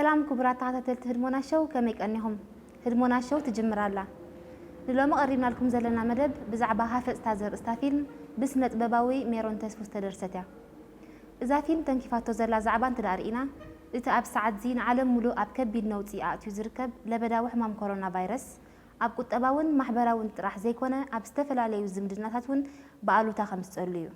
ሰላም ክቡራት ተኸታተልቲ ህድሞና ሸው፣ ከመይ ቀኒኹም? ህድሞና ሸው ትጅምር ኣላ። ንሎሚ ቀሪብናልኩም ዘለና መደብ ብዛዕባ ሃፈጽታ ዘርእስታ ፊልም ብስነ ጥበባዊ ሜሮን ተስፉ ዝተደርሰት እያ። እዛ ፊልም ተንኪፋቶ ዘላ ዛዕባ እንተ ደኣ ርኢና፣ እቲ ኣብ ሰዓትዚ ንዓለም ሙሉእ ኣብ ከቢድ ነውጺ ኣእትዩ ዝርከብ ለበዳዊ ሕማም ኮሮና ቫይረስ፣ ኣብ ቁጠባውን ማሕበራውን ጥራሕ ዘይኮነ፣ ኣብ ዝተፈላለዩ ዝምድናታት እውን ብኣሉታ ከም ዝጸሉ እዩ።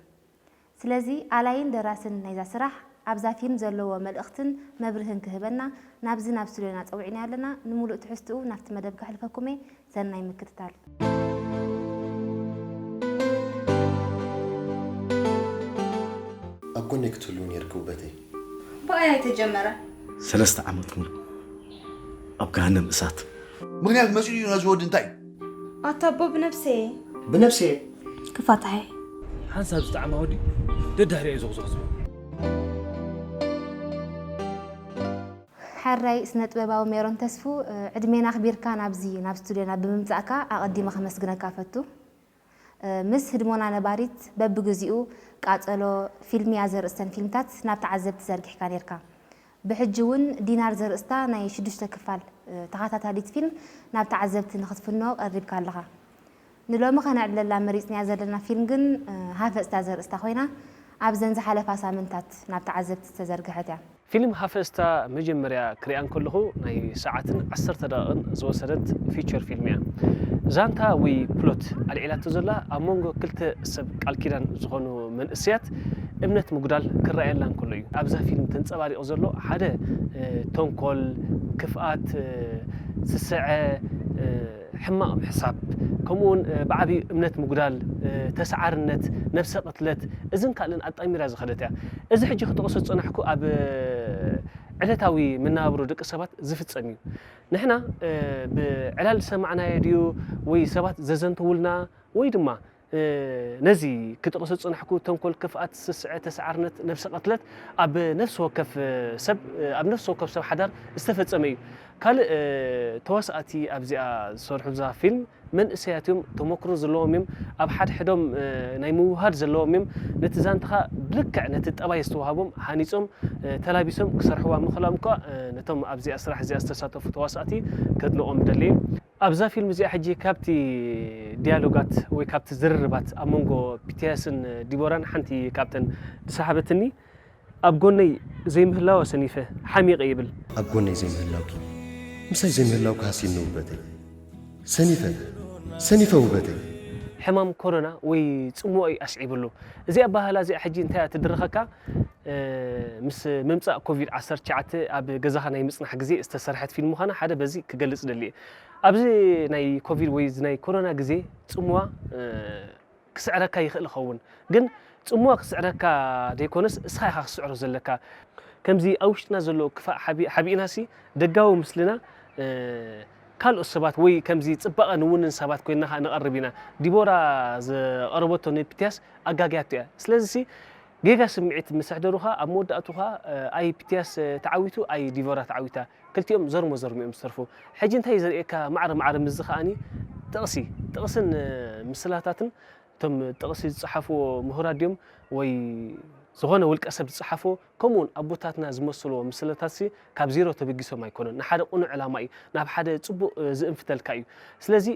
ስለዚ ኣላይን ደራስን ናይዛ ስራሕ ኣብዛ ፊልም ዘለዎ መልእኽትን መብርህን ክህበና ናብዚ ናብ ስቱድዮና ጸዊዕናዮ ኣለና። ንምሉእ ትሕዝትኡ ናብቲ መደብ ከሕልፈኩም እየ። ሰናይ ምክትታል። ኣብ ጎነይ ክትህልዉ ነይርኪ ውበተይ። ብኣይ ኣይተጀመረ። ሰለስተ ዓመት ሙሉ ኣብ ገሃነም እሳት። ምክንያት መፂኡ እዩ ነዚ ወዲ እንታይ ኣታ ኣቦ ብነብሰ እየ። ብነብሰ እየ። ክፋታሐ ሓንሳብ ዝጠዓማ ወዲ ደድሕሪኣ እዩ ዞኽዞኽ ዝብል። ሕራይ ስነ ጥበባዊ ሜሮን ተስፉ፣ ዕድሜና ኣኽቢርካ ናብዚ ናብ ስቱድዮና ብምምጻእካ ኣቐዲመ ከመስግነካ እፈቱ። ምስ ህድሞና ነባሪት በብግዚኡ ቃጸሎ፣ ፊልምያ ዘርእስተን ፊልምታት ናብ ተዓዘብቲ ዘርጊሕካ ነይርካ። ብሕጂ እውን ዲናር ዘርእስታ ናይ ሽዱሽተ ክፋል ተኸታታሊት ፊልም ናብ ተዓዘብቲ ንኽትፍኖ ቀሪብካ ኣለኻ። ንሎሚ ከነዕልለላ መሪጽናያ ዘለና ፊልም ግን ሃፈጽታ ዘርእስታ ኮይና ኣብዘን ዝሓለፋ ሳምንታት ናብ ተዓዘብቲ ዝተዘርግሐት እያ። ፊልም ሃፈጽታ መጀመርያ ክሪኣ እንከለኹ ናይ ሰዓትን ዓሰርተ ደቂቕን ዝወሰደት ፊቸር ፊልም እያ። ዛንታ ወይ ፕሎት ኣልዒላቶ ዘላ ኣብ መንጎ ክልተ ሰብ ቃል ኪዳን ዝኾኑ መንእሰያት እምነት ምጉዳል ክረኣየላ እንከሎ እዩ። ኣብዛ ፊልም ተንጸባሪቑ ዘሎ ሓደ ተንኮል፣ ክፍኣት፣ ስስዐ፣ ሕማቕ ምሕሳብ፣ ከምኡውን ብዓብዩ እምነት ምጉዳል፣ ተስዓርነት፣ ነብሰ ቅትለት፣ እዝን ካልእን ኣጣሚራ ዝኸደት እያ። እዚ ሕጂ ክጠቕሶ ዝጸናሕኩ ኣብ ዕለታዊ መነባብሮ ደቂ ሰባት ዝፍጸም እዩ። ንሕና ብዕላል ዝሰማዕናዮ ድዩ ወይ ሰባት ዘዘንተውልና ወይ ድማ ነዚ ክጠቕሶ ዝጸናሕኩ ተንኮል፣ ክፍኣት፣ ስስዐ፣ ተስዓርነት፣ ነብሰ ቅትለት ኣብ ነፍሲ ወከፍ ሰብ ኣብ ነፍሲ ወከፍ ሰብ ሓዳር ዝተፈጸመ እዩ። ካልእ ተዋሳእቲ ኣብዚኣ ዝሰርሑ እዛ ፊልም መንእሰያት እዮም፣ ተመክሮ ዘለዎም እዮም፣ ኣብ ሓድሕዶም ናይ ምውህሃድ ዘለዎም እዮም። ነቲ ዛንታኻ ብልክዕ ነቲ ጠባይ ዝተዋህቦም ሃኒጾም ተላቢሶም ክሰርሕዋ ምኽእላም እኳ ነቶም ኣብዚኣ ስራሕ እዚኣ ዝተሳተፉ ተዋሳእቲ ከድንቖም እደሊ እየ። ኣብዛ ፊልም እዚኣ ሕጂ ካብቲ ዲያሎጋት ወይ ካብቲ ዝርርባት ኣብ መንጎ ፒትያስን ዲቦራን ሓንቲ ካብተን ዝሰሓበትኒ ኣብ ጎነይ ዘይምህላዋ ሰኒፈ ሓሚቐ ይብል። ኣብ ጎነይ ዘይምህላውኪ ምሳይ ዘይምህላውኪ ሃሲኒ ውበተይ ሰኒፈ ሰኒፈ ውበተይ። ሕማም ኮሮና ወይ ጽምዋ እዩ ኣስዒቡ ኣሎ። እዚኣ ኣበሃህላ እዚኣ ሕጂ እንታይ እያ ትድርኸካ? ምስ ምምጻእ ኮቪድ ዓሰርተ ትሽዓተ ኣብ ገዛኻ ናይ ምጽናሕ ግዜ ዝተሰርሐት ፊልም ምዃና ሓደ በዚ ክገልጽ ደሊ እየ። ኣብዚ ናይ ኮቪድ ወይ እዚ ናይ ኮሮና ግዜ ጽምዋ ክስዕረካ ይኽእል ይኸውን። ግን ጽምዋ ክስዕረካ ደይኮነስ እስኻ ኢኻ ክትስዕሮ ዘለካ። ከምዚ ኣብ ውሽጥና ዘሎ ክፋእ ሓቢእናሲ ደጋዊ ምስልና ካልኦት ሰባት ወይ ከምዚ ጽባቐ ንውንን ሰባት ኮይንና ከኣ ንቐርብ ኢና። ዲቦራ ዘቐረበቶ ንፒትያስ ኣጋግያቶ እያ። ስለዚሲ ጌጋ ስምዒት ምስ ኣሕደሩኻ ኣብ መወዳእትኡ ከኣ ኣይ ፒትያስ ተዓዊቱ ኣይ ዲቦራ ተዓዊታ። ክልቲኦም ዘርሞ ዘርሞ እዮም ዝተርፉ። ሕጂ እንታይ እዩ ዘርእየካ ማዕረ ማዕረ ምስዚ ከኣኒ ጥቕሲ ጥቕስን ምስላታትን እቶም ጥቕሲ ዝጸሓፍዎ ምሁራት ድዮም ወይ ዝኾነ ውልቀ ሰብ ዝጸሓፍዎ ከምኡውን ኣቦታትና ዝመስልዎ ምስላታትሲ ካብ ዜሮ ተበጊሶም ኣይኮኑን። ንሓደ ቅኑዕ ዕላማ እዩ፣ ናብ ሓደ ጽቡቕ ዝእንፍተልካ እዩ። ስለዚ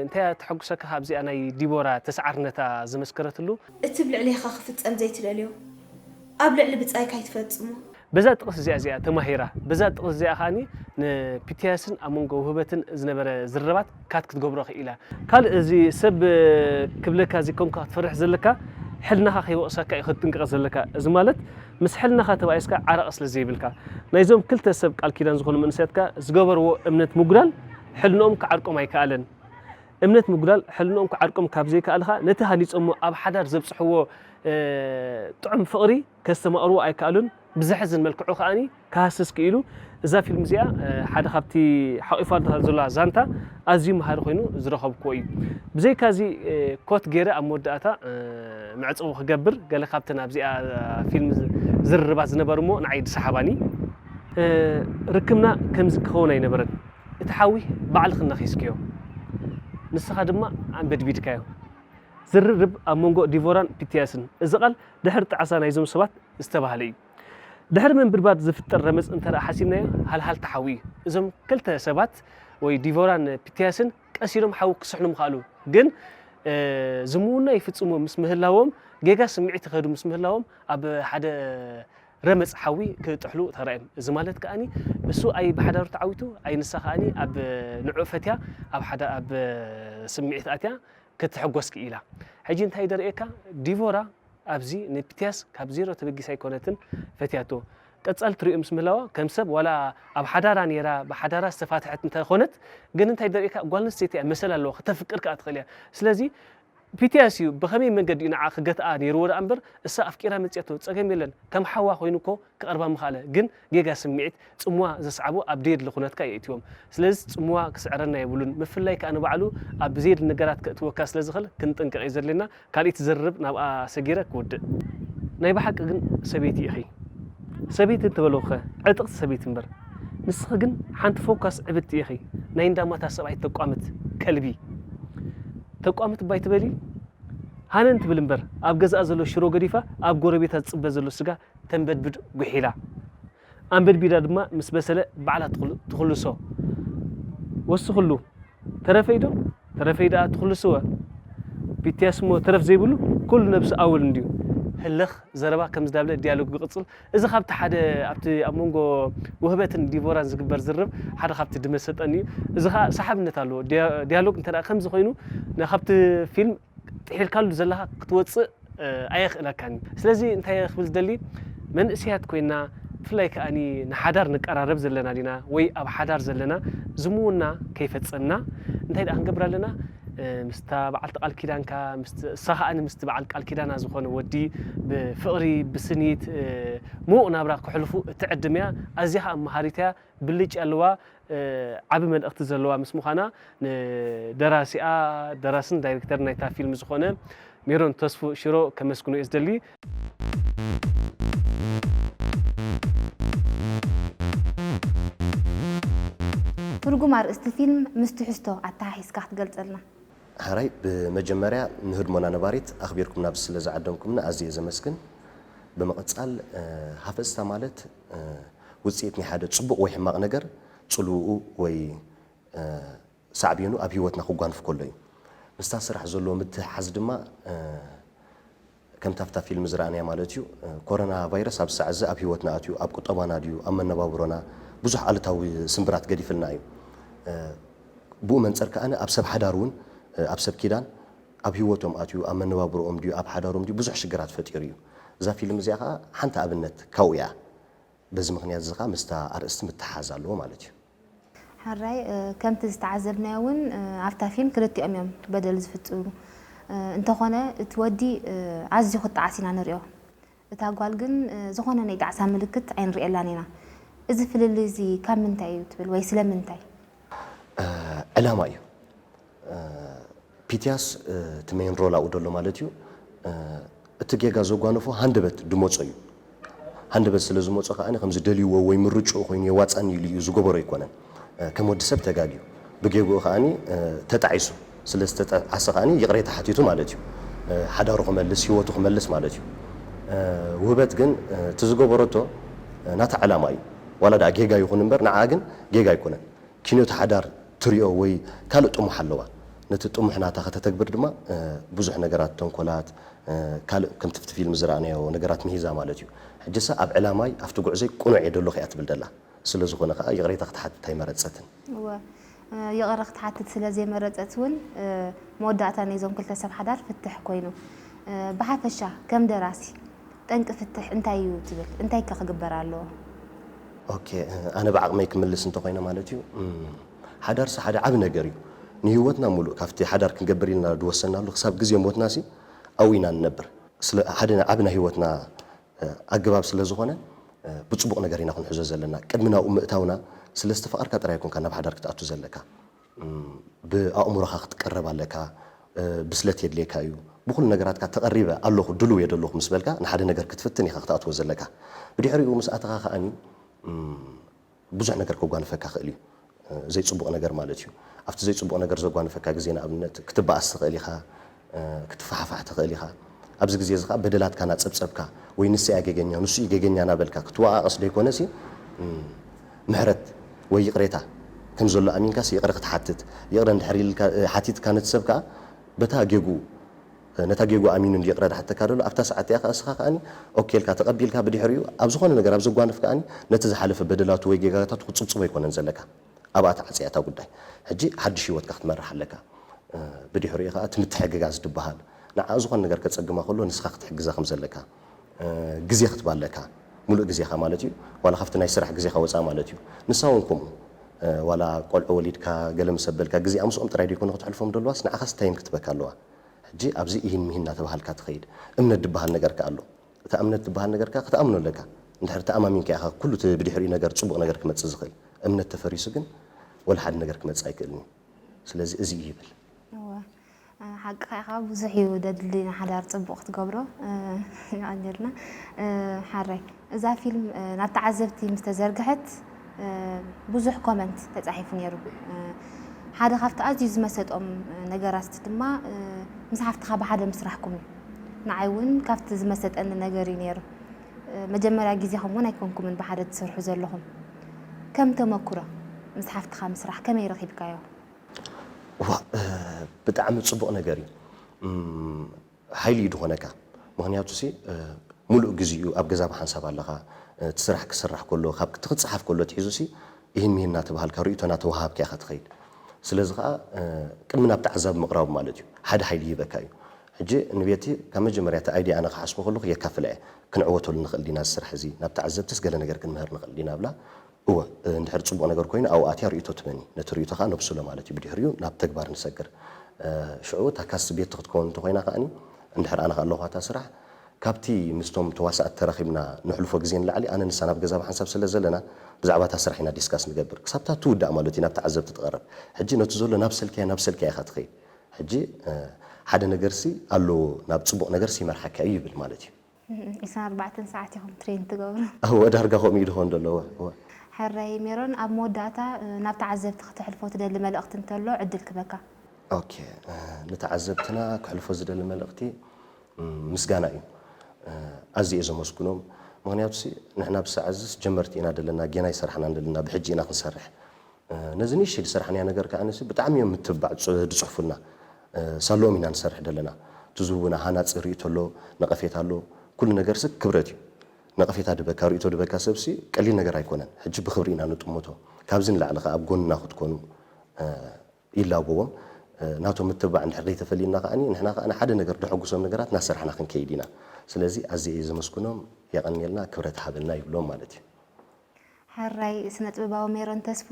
እንታይ እያ ተሐጉሰካ ካብዚኣ ናይ ዲቦራ ተስዓርነታ ዘመስከረትሉ? እቲ ብልዕሌኻ ክፍጸም ዘይትደልዮ ኣብ ልዕሊ ብጻይካ ኣይትፈጽሞ። በዛ ጥቕሲ እዚኣ እዚኣ ተማሂራ፣ በዛ ጥቕሲ እዚኣ ከኣኒ ንፒትያስን ኣብ መንጎ ውህበትን ዝነበረ ዝርርባት ካት ክትገብሮ ክኢላ። ካልእ እዚ ሰብ ክብለካ እዚ ከምካ ክትፈርሕ ዘለካ ሕልናኻ ከይወቕሰካ እዩ ክትጥንቀቕ ዘለካ። እዚ ማለት ምስ ሕልናኻ ተባኢስካ ዓረቕ ስለ ዘይብልካ ናይዞም ክልተ ሰብ ቃል ኪዳን ዝኾኑ መንእሰያትካ ዝገበርዎ እምነት ምጉዳል ሕልንኦም ክዓርቆም ኣይከኣለን። እምነት ምጉዳል ሕልንኦም ክዓርቆም ካብ ዘይከኣልኻ ነቲ ሃኒጾሞ ኣብ ሓዳር ዘብጽሕዎ ጥዑም ፍቕሪ ከስተማቕርዎ ኣይከኣሉን። ብዘሕዝን መልክዑ ከኣኒ ክሃስስ ክኢሉ። እዛ ፊልም እዚኣ ሓደ ካብቲ ሓቂፋ ዘላ ዛንታ ኣዝዩ መሃሪ ኮይኑ ዝረኸብክዎ እዩ። ብዘይካዚ ኮት ገይረ ኣብ መወዳእታ መዕጸዊ ክገብር ገለ ካብተን ኣብዚኣ ፊልም ዝርርባት ዝነበሩ እሞ ንዓይ ዝሰሓባኒ ርክብና ከምዚ ክኸውን ኣይነበረን። እቲ ሓዊ ባዕልኺ ነኺስክዮ፣ ንስኻ ድማ ኣንበድቢድካዮ። ዝርርብ ኣብ መንጎ ዲቮራን ፒትያስን። እዚ ቃል ድሕሪ ጣዕሳ ናይዞም ሰባት ዝተባህለ እዩ። ድሕሪ ምንብድባድ ዝፍጠር ረመጽ እንተ ደኣ ሓሲብናዮ፣ ሃልሃልታ ሓዊ እዩ። እዞም ክልተ ሰባት ወይ ዲቮራን ፒትያስን ቀስ ኢሎም ሓዊ ክስሕኑ ምኽኣሉ። ግን፣ እ፣ ዝምውና ይፍጽሙ ምስ ምህላዎም፣ ጌጋ ስምዒት ይኸዱ ምስ ምህላዎም፣ ኣብ ሓደ ረመጽ ሓዊ ክጥሕሉ ተራእዮም። እዚ ማለት ከኣኒ እሱ ኣይ ብሓዳሩ ተዓዊቱ፣ ኣይ ንሳ ከኣኒ ኣብ ንዕኡ ፈትያ ኣብ ሓደ ኣብ ስምዒት ኣትያ ክትሕጎስ ክኢላ። ሕጂ እንታይ ደርእየካ? ዲቮራ ኣብዚ ንፒትያስ ካብ ዜሮ ተበጊሳ ኣይኮነትን ፈትያቶ። ቀጻሊ ትሪኦ ምስ ምህላዋ ከም ሰብ ዋላ ኣብ ሓዳራ ነይራ ብሓዳራ ዝተፋትሐት እንተኾነት ግን እንታይ ደርእየካ? ጓል ኣንስተይቲ እያ፣ መሰል ኣለዋ፣ ከተፍቅር ከኣ ትኽእል እያ። ስለዚ ፒትያስ እዩ ብኸመይ መንገዲ እዩ ንዓ ክገትኣ ነይርዎ ደኣ እምበር እሳ ኣፍቂራ መጽያቶ ጸገም የለን። ከም ሓዋ ኮይኑ እኮ ክቐርባ ምኽኣለ። ግን ጌጋ ስምዒት ጽምዋ ዘስዓቦ ኣብ ደየድሊ ኩነትካ የእትዎም። ስለዚ ጽምዋ ክስዕረና የብሉን። ምፍላይ ከኣ ንባዕሉ ኣብ ብዘየድሊ ነገራት ከእትወካ ስለ ዝኽእል ክንጥንቀቕ እዩ ዘድልየና። ካልእ ትዝርብ ናብኣ ሰጊረ ክውድእ። ናይ ብሓቂ ግን ሰበይቲ ኢኺ። ሰበይቲ እንተበለውኸ ዕጥቕቲ ሰበይቲ እምበር። ንስኺ ግን ሓንቲ ፎካስ ዕብድቲ ኢኺ። ናይ እንዳማታ ሰብኣይ ተቋምት ከልቢ። ተቋምት እባ ኣይትበሊ። ሃነን ትብል እምበር ኣብ ገዛኣ ዘሎ ሽሮ ገዲፋ ኣብ ጎረቤታ ዝጽበ ዘሎ ስጋ ተንበድብድ ጉሒላ። ኣንበድቢዳ ድማ ምስ በሰለ ባዕላ ትኹል-፣ ትኹልሶ። ወስኹሉ። ተረፈይ ዶ? ተረፈይ ደኣ ትኹልስወ። ፒትያስ እሞ ተረፍ ዘይብሉ ኩሉ ነብሱ ኣወል እንድዩ። ህልኽ ዘረባ ከም ዝዳብለ ዲያሎግ ይቕጽል። እዚ ካብቲ ሓደ ኣብቲ ኣብ መንጎ ውህበትን ዲቮራን ዝግበር ዝርብ ሓደ ካብቲ ድመሰጠኒ እዩ። እዚ ኸኣ ሰሓብነት ኣለዎ። ዲያ-፣ ዲያሎግ እንተ ደኣ ከምዚ ኮይኑ ነ-፣ ካብቲ ፊልም ጥሒልካሉ ዘለኻ ክትወጽእ፣ እ፣ ኣየኽእለካን እዩ። ስለዚ እንታይ ክብል ዝደሊ፣ መንእሰያት ኮይና፣ ብፍላይ ከኣኒ ንሓዳር ንቀራረብ ዘለና ዲና ወይ ኣብ ሓዳር ዘለና ዝምውና ከይፈጸምና እንታይ ደኣ ክንገብር ኣለና? እ፣ ምስታ በዓልቲ ቃል ኪዳንካ፣ ምስቲ፣ እሳ ከኣኒ ምስቲ በዓል ቃል ኪዳና ዝኾነ ወዲ ብፍቕሪ፣ ብስኒት፣ እ፣ ምዉቕ ናብራ ክሕልፉ እትዕድም እያ። ኣዝያ ከኣ መሃሪት እያ። ብልጭ ያለዋ፣ እ፣ ዓቢ መልእኽቲ ዘለዋ ምስ ምዃና፣ ንደራሲኣ፣ ደራስን ዳይሬክተርን ናይታ ፊልም ዝኾነ ሜሮን ተስፉ ሽሮ ከመስግኖ እየ ዝደሊ። ትርጉም ኣርእስቲ ፊልም ምስ ትሕዝቶ ኣተሓሒዝካ ክትገልጸልና። ሕራይ፣ ብመጀመርያ ንህድሞና ነባሪት ኣኽቢርኩም ናብዚ ስለ ዝዓደምኩምና ኣዝየ ዘመስግን። ብምቕጻል፣ እ፣ ሃፈጽታ ማለት፣ እ፣ ውጽኢት ናይ ሓደ ጽቡቕ ወይ ሕማቕ ነገር ጽልውኡ ወይ፣ እ፣ ሳዕቤኑ ኣብ ህይወትና ክጓንፍ ከሎ እዩ። ምስታ ስራሕ ዘለዎ ምትሕሓዝ ድማ፣ እ፣ ከምታ ኣብታ ፊልም ዝረኣናያ ማለት እዩ። እ፣ ኮሮና ቫይረስ ኣብዚ ሰዓት እዚ ኣብ ህይወትና ኣትዩ፣ ኣብ ቁጠባና ድዩ፣ ኣብ መነባብሮና ብዙሕ ኣሉታዊ ስምብራት ገዲፍልና እዩ። እ፣ ብኡ መንጸር ከኣ ኣብ ሰብ ሓዳር እውን፣ እ፣ ኣብ ሰብ ኪዳን ኣብ ህይወቶም ኣትዩ፣ ኣብ መነባብሮኦም ድዩ፣ ኣብ ሓዳሮም ድዩ ብዙሕ ሽግራት ፈጢሩ እዩ። እዛ ፊልም እዚኣ ከኣ ሓንቲ ኣብነት ካብኡ እያ። በዚ ምኽንያት እዚ ከኣ ምስታ ኣርእስቲ ምትሓዝ ኣለዎ ማለት እዩ። ሕራይ፣ እ፣ ከምቲ ዝተዓዘብናዮ እውን፣ እ፣ ኣብታ ፊልም ክልቲኦም እዮም በደል ዝፍጽሙ። እ፣ እንተኾነ እቲ ወዲ፣ እ፣ ኣዝዩ ክጠዓስ ኢና ንሪኦ። እታ ጓል ግን፣ እ፣ ዝኾነ ናይ ጣዕሳ ምልክት ኣይንርእየላን ኢና። እዚ ፍልልይ እዚ ካብ ምንታይ እዩ ትብል ወይ ስለምንታይ? እ፣ ዕላማ እዩ። እ፣ ፒትያስ፣ እ፣ እቲ ሜን ሮል ኣብኡ ደሎ ማለት እዩ። እ፣ እቲ ጌጋ ዘጓነፎ ሃንደበት ድመጾ እዩ። ሃንደበት ስለ ዝመጾ ከኣ ከምዚ ደልይዎ ወይ ምርጭኡ ኮይኑ የዋጻኒ ኢሉ እዩ ዝገበሮ ኣይኮነን። እ፣ ከም ወዲ ሰብ ተጋግዩ። ብጌግኡ ከኣ፣ እ፣ ተጣዒሱ። ስለ ዝተጣዓሰ ከኣ ይቕሬታ ሓቲቱ ማለት እዩ። እ፣ ሓዳሩ ክመልስ፣ ህይወቱ ክመልስ ማለት እዩ። እ፣ ውህበት ግን፣ እ፣ እቲ ዝገበረቶ፣ እ፣ ናታ ዕላማ እዩ። ዋላ ደኣ ጌጋ ይኹን እምበር ንዓ ግን ጌጋ ኣይኮነን። ኪኖ እቲ ሓዳር ትሪኦ ወይ ካልእ ጥሙሕ ኣለዋ። ነቲ ጥሙሕ ናታ ከተተግብር ድማ፣ እ፣ ብዙሕ ነገራት ተንኮላት፣ እ፣ ካልእ ከምቲ ኣብቲ ፊልም ዝረኣናዮ ነገራት ምሂዛ ማለት እዩ። ሕጂሳ ኣብ ዕላማይ ኣብቲ ጉዕዞይ ቅኑዕ እየ ደለኹ እያ ትብል ደላ። ስለ ዝኾነ ከኣ ይቕሬታ ክትሓትት ኣይመረጸትን። እወ፣ እ፣ ይቕረ ክትሓትት ስለ ዘይመረጸት እውን፣ እ፣ መወዳእታ ናይዞም ክልተ ሰብ ሓዳር ፍትሕ ኮይኑ። እ፣ ብሓፈሻ ከም ደራሲ ጠንቂ ፍትሕ እንታይ እዩ ትብል? እንታይ ከ ክግበር ኣለዎ? ኦኬ፣ ኣነ ብዓቕመይ ክምልስ እንተኾይነ ማለት እዩ፣ እም፣ ሓዳርሲ ሓደ ዓቢ ነገር እዩ። ንህይወትና ሙሉእ ካብቲ ሓዳር ክንገብር ኢልና ዝወሰንናሉ ክሳብ ግዜ ሞትናሲ ኣብኡ ኢና ንነብር። ስለ ሓደ ዓቢ ናይ ህይወትና፣ እ፣ ኣገባብ ስለ ዝኾነ፣ እ፣ ብጽቡቕ ነገር ኢና ክንሕዞ ዘለና። ቅድሚ ናብኡ ምእታውና ስለ ዝተፋቐርካ ጥራይ ኣይኮንካ ናብ ሓዳር ክትኣቱ ዘለካ። እም፣ ብኣእምሮኻ ክትቀረብ ኣለካ፣ እ፣ ብስለት የድልየካ እዩ። ብኹሉ ነገራትካ ተቐሪበ ኣለኹ፣ ድሉው እየ ደለኹ ምስ በልካ ንሓደ ነገር ክትፍትን ኢኻ ክትኣትዎ ዘለካ። ብድሕሪኡ ምስ ኣተኻ ከኣኒ፣ እም፣ ብዙሕ ነገር ከጓንፈካ ክእል እዩ። እ፣ ዘይጽቡቕ ነገር ማለት እዩ። ኣብቲ ዘይጽቡቕ ነገር ዘጓንፈካ ግዜ ንኣብነት ክትበኣስ ትኽእል ኢኻ፣ እ፣ ክትፈሓፋሕ ትኽእል ኢኻ። ኣብዚ ግዜ እዚ ከዓ በደላትካ እናጸብጸብካ ወይ ንሱ እያ ጌገኛ ንሱ እዩ ጌገኛ እናበልካ ክትወቓቐስ ደይኮነሲ፣ ምሕረት ወይ ይቕሬታ ከም ዘሎ ኣሚንካስ ይቕረ ክትሓትት፣ ይቕረ እንድሕር ኢልካ ሓቲትካ ነቲ ሰብ ከዓ በታ ጌግኡ ነታ ጌግኡ ኣሚኑ እንዲ ይቕረ ዝሓተካ ዘሎ ኣብታ ሰዓት እያ ከዓ እስኻ ከዓኒ ኦኬ ኢልካ ተቐቢልካ፣ ብድሕሪኡ ኣብ ዝኾነ ነገር ኣብ ዘጓንፍ ከዓኒ ነቲ ዝሓለፈ በደላቱ ወይ ጌጋታቱ ክትጽብጽቦ ኣይኮነን ዘለካ። ኣብኣ ተዓጽያ እታ ጉዳይ። ሕጂ ሓድሽ ህይወትካ ክትመርሕ ኣለካ። ብድሕሪኡ ከዓ እቲ ምትሕግጋዝ ዝበሃል ንዓ ዝኾነ ነገር ከጸግማ ከሎ ንስኻ ክትሕግዛ ከም ዘለካ ግዜ ክትባ ኣለካ። ሙሉእ ግዜኻ ማለት እዩ። ዋላ ካብቲ ናይ ስራሕ ግዜኻ ወፃእ ማለት እዩ። ንሳ እውን ከምኡ ዋላ ቆልዑ ወሊድካ ገለ ምስ ኣበልካ ግዜኣ ምስኦም ጥራይ ደይኮነ ክትሕልፎም ደለዋስ ንዓኻስ እንታይ ክትበካ ኣለዋ? ሕጂ ኣብዚ ኢሂን ሚሂን እናተባሃልካ ትኸይድ። እምነት ዝበሃል ነገር ከ ኣሎ። እታ እምነት ዝበሃል ነገር ከ ክትኣምኖ ኣለካ። እንድሕር ተኣማሚንካ ኢኻ ኩሉ እቲ ብድሕሪኡ ነገር ፅቡቕ ነገር ክመፅእ ዝኽእል። እምነት ተፈሪሱ ግን ወላ ሓደ ነገር ክመፅእ ኣይክእልን እዩ። ስለዚ እዚ እዩ ይብል። እወ፣ ሓቅኻ ኢኻ። ብዙሕ እዩ ደድሊ ንሓዳር ጽቡቕ ክትገብሮ። የቐንየልና። ሓራይ፣ እዛ ፊልም ናብ ተዓዘብቲ ምስ ተዘርግሐት ብዙሕ ኮመንት ተጻሒፉ ነይሩ። ሓደ ካብቲ ኣዝዩ ዝመሰጦም ነገራት ድማ ምስ ሓፍትኻ ብሓደ ምስራሕኩም እዩ። ንዓይ እውን ካብቲ ዝመሰጠኒ ነገር እዩ ነይሩ። መጀመርያ ግዜኹም እውን ኣይኮንኩምን ብሓደ ትሰርሑ ዘለኹም። ከም ተመኩሮ ምስ ሓፍትኻ ምስራሕ ከመይ ረኺብካዮ? ዋ ብጣዕሚ ፅቡቕ ነገር እዩ። ሓይሊ እዩ ዝኾነካ። ምኽንያቱ ሲ ሙሉእ ግዜኡ ኣብ ገዛ ብሓንሳብ ኣለኻ። እቲ ስራሕ ክስራሕ ከሎ ካብ እቲ ክፀሓፍ ከሎ ኣትሒዙ ሲ ይህን ምሂን እናተባሃልካ ርእይቶ እናተወሃሃብካ ኢኻ ትኸይድ። ስለዚ ከዓ ቅድሚ ናብ ተዓዛቢ ምቕራቡ ማለት እዩ ሓደ ሓይሊ ይህበካ እዩ። ሕጂ ንቤቲ ካብ መጀመርያ እቲ ኣይድያ ኣነ ክሓስቦ ከለኹ የካፍላ እየ። ክንዕወተሉ ንኽእል ዲና እዚ ስራሕ እዚ ናብ ተዓዘብትስ ገለ ነገር ክንምህር ንኽእል ዲና ብላ እወ እንድሕር ፅቡቕ ነገር ኮይኑ ኣብኡ ኣትያ ርእይቶ ትበኒ ነቲ ርእይቶ ከዓ ነብስሎ ማለት እዩ ብድሕሪኡ ናብ ተግባር ንሰግር ሽዑ እታ ካስቲ ቤቲ ክትከውን እንተኮይና ከዓኒ እንድሕር ኣነ ኣለኹ እታ ስራሕ ካብቲ ምስቶም ተዋሳእቲ ተራኺብና ንሕልፎ ግዜ ንላዕሊ ኣነ ንሳ ናብ ገዛ ብሓንሳብ ስለ ዘለና ብዛዕባ እታ ስራሕ ኢና ዲስካስ ንገብር ክሳብታ ትውዳእ ማለት እዩ ናብ ተዓዘብቲ ትቐርብ ሕጂ ነቲ ዘሎ ናብ ሰልክያ ናብ ሰልክያ ኢኻ ትኸይድ ሕጂ ሓደ ነገርሲ ኣለዎ ናብ ፅቡቕ ነገርሲ ይመርሓካ እዩ ይብል ማለት እዩ ዒስራን ኣርባዕተን ሰዓት ኢኹም ትሬን ትገብሩ? እወ ዳርጋ ከምኡ እዩ ድኾን ዘሎ እወ እወ። ሕራይ ሜሮን ኣብ መወዳእታ ናብ ተዓዘብቲ ክተሕልፎ ትደሊ መልእኽቲ እንተሎ ዕድል ክበካ። ኦኬ ንተዓዘብትና ክሕልፎ ዝደሊ መልእኽቲ ምስጋና እዩ። ኣዝየ እየ ዘመስግኖም ምኽንያቱ ንሕና ብሳዕ እዝስ ጀመርቲ ኢና ደለና ጌና ይሰራሕና ደለና ብሕጂ ኢና ክንሰርሕ ነዚ ንእሽተይ ዝሰራሕናያ ነገር ከዓ ንሲ ብጣዕሚ እዮም ምትብባዕ ዝፅ- ዝፅሕፉልና ሳለኦም ኢና ንሰርሕ ዘለና እቲ ዝህቡና ሃናፂ ርእይቶ ኣሎ ነቐፌታ ኣሎ ኩሉ ነገር ሲ ክብረት እዩ ነቐፌታ ድበካ ርእይቶ ድበካ ሰብሲ ቀሊል ነገር ኣይኮነን ሕጂ ብክብሪ ኢና ንጥምቶ ካብዚ ንላዕሊ ከዓ ኣብ ጎንና ክትኮኑ ይላበዎም ናቶም ምትብባዕ እንድሕር ዘይተፈሊና ከዓ ንሕና ከዓ ሓደ ነገር ደሐጉሶም ነገራት እናሰራሕና ክንከይድ ኢና ስለዚ ኣዝየ እየ ዘመስግኖም የቐንየልና ክብረት ሃበልና ይብሎም ማለት እዩ ሕራይ ስነ-ጥበባዊ ሜሮን ተስፉ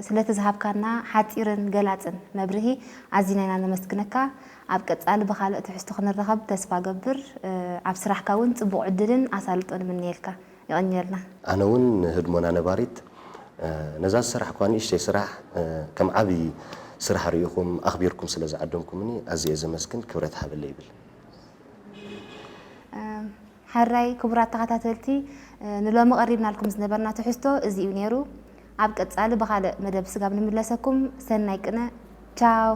ስለቲ ዝሃብካና ሓጺርን ገላጽን መብርሂ ኣዚና ኢና ነመስግነካ። ኣብ ቀጻሊ ብኻልእ ትሕዝቶ ክንራኸብ ተስፋ ገብር። ኣብ ስራሕካ እውን ጽቡቕ ዕድልን ኣሳልጦን እምነየልካ። የቐንየልና። ኣነ እውን ንህድሞና ነባሪት ነዛ ዝሰራሕኩዋ ንእሽተይ ስራሕ ከም ዓብዪ ስራሕ ርኢኹም ኣኽቢርኩም ስለ ዝዓደምኩምኒ ኣዝየ ዘመስግን ክብረት ሃበለይ ይብል። ሕራይ ክቡራት ተኸታተልቲ ንሎሚ ቀሪብናልኩም ዝነበርና ትሕዝቶ እዚ እዩ ነይሩ። ኣብ ቀጻሊ ብኻልእ መደብ ስጋብ ንምለሰኩም ሰናይ ቅነ። ቻው።